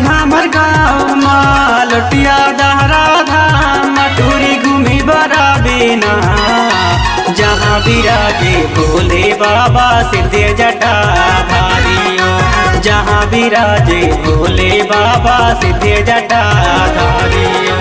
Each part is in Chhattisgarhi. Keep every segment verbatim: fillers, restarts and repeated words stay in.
हमर गाँव मा लोटिया दहरा धाम म टूरी घूमे बर आबे ना, जहाँ बिराजे भोले बाबा सिद्धे जटाधारी ओ, जहाँ बिराजे भोले बाबा सिद्धे जटाधारी ओ।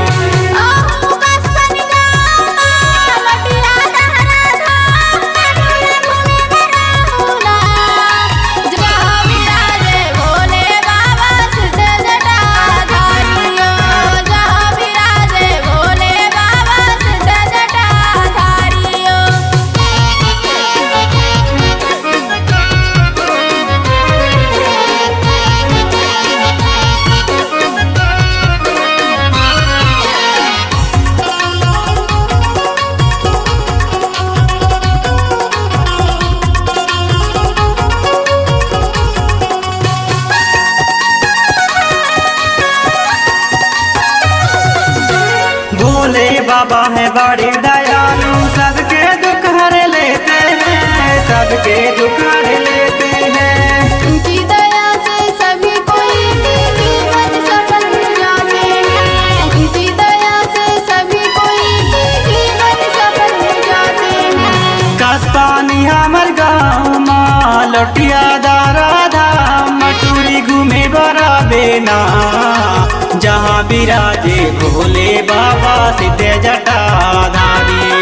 भोले बाबा है बड़े दयालु, सबके दुख हर लेते हैं, सबके दुख हर लेते हैं। उनकी दया से सभी कोई के जीवन सफल हो जाते हैं, उनकी दया से सभी कोई के जीवन सफल हो जाते हैं। कस्तानी हमर गाँव मा लोटिया दहरा धाम म टूरी घूमे बर आबे ना, जहाँ बिराजे भोले बाबा सिद्धे जटाधारी,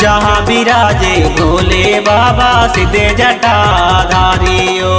जहाँ बिराजे भोले बाबा सिद्धे जटाधारी ओ।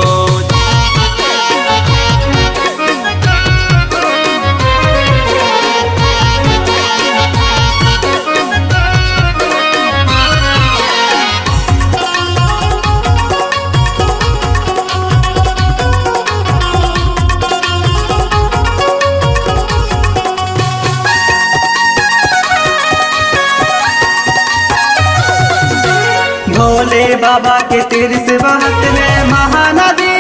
भोले बाबा के तीर्थ बहत में महानदी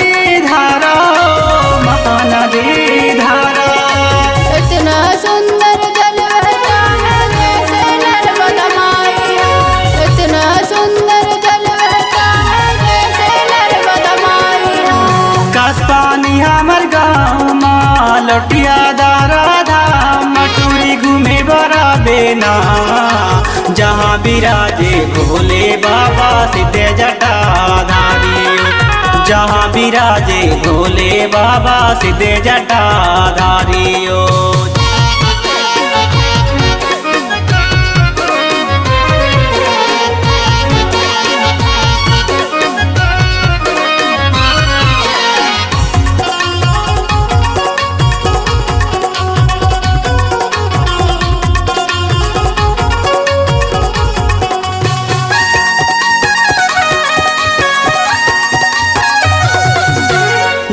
धारा, महानदी धारा। इतना सुंदर जल बहता है जैसे नर्मदा माई है, इतना सुंदर जल बहता है जैसे नर्मदा माई है। कस्तानी हमर गाँव मा लोटिया दहरा धाम म टूरी घूमे बर आबे ना, जहाँ बिराजे भोले बाबा सिद्धे जटाधारी ओ, जहाँ बिराजे भोले बाबा सिद्धे जटाधारी ओ।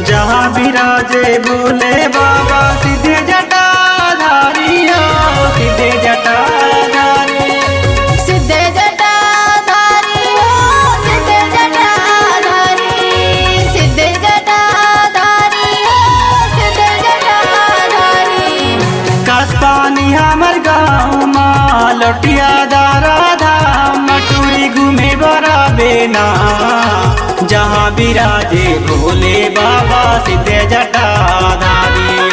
जहाँ बिराजे भोले बाबा सिद्धे जटाधारी ओ, सिद्धे जटाधारी। सिद्धे जटाधारी ओ, सिद्धे जटाधारी, सिद्धे जटाधारी ओ, सिद्धे जटाधारी। कस्तानी हमर गाँव मा लोटिया दहरा धाम म टूरी घूमे बर आबे ना, जहाँ बिराजे भोले बाबा सिद्धे जटाधारी,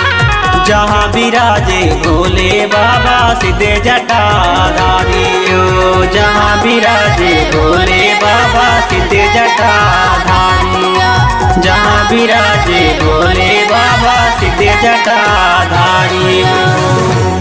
जहाँ बिराजे भोले बाबा सिद्धे जटाधारी ओ, जहाँ बिराजे भोले बाबा सिद्धे जटाधारी ओ, जहाँ बिराजे भोले बाबा सिद्धे जटाधारी ओ।